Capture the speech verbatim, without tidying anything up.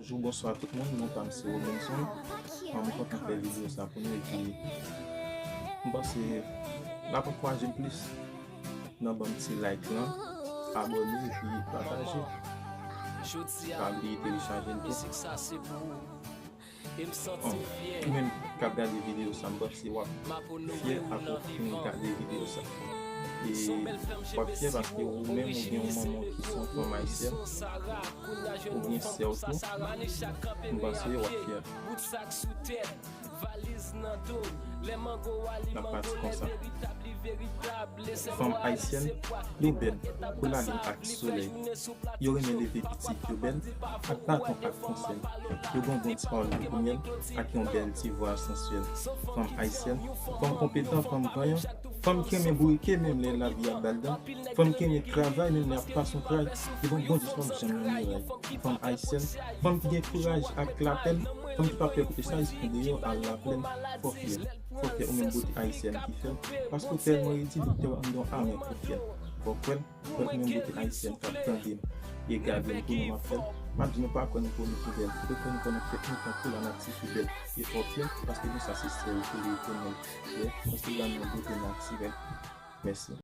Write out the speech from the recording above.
Bonjou, bonswa tout moun, non pa m se Robinson. Mwen kontan fè videyo sa pou nou epi m panse l ap ankouraje m plis nan ban m ti like lan, abòne epi pataje. Pa bliye telechaje l tou. Bon, ou menm k ap gade videyo sa, m panse w ap fyè apre w fin gade videyo sa. E w ap fyè paske ou menm ou gen yon manman ki se yon fanm ayisyèn, ou gen sè w tou, m panse w ap fyè. N ap pati konsa. Fanm ayisyèn, yo bèl kou lalin ak solèy. Yo renmen leve pitit yo bèl ak baton ak konsèy. Yo gen yon bon ti pawòl doumyèl ak yon bèl ti vwa sansyèl. Fanm ayisyèn, fanm konpetan, fanm vanyan, fanm ki renmen bourike menm lè lavi ap ba l dan, fanm ki renmen travay menm lè ap pase yon tray, yo gen yon bon ti fanm janm nan miray. Fanm ayisyèn, fanm ki gen kouraj ak lapèn, fanm ki pa pè kote sa, jis pran deyò al laplèn, fò fyè. Fò fyè ou menm bote ayisyèn ki fè l, paske w tèlman redi li te anndan w amè pou fyè. Fò kwè l, kwè l ou menm bote ayisyèn k ap tande m e gade m pou nou m ap fè l. M ap di nou pa kwè nou pwomèt nou bèl, nou kwè nou kwè nan tèt nou tankou lanati ki bèl. E fò fyè, paske nou sa se sèl pou Letènèl. Fyè, paske w ba nou yon bote natirèl. Mèsi.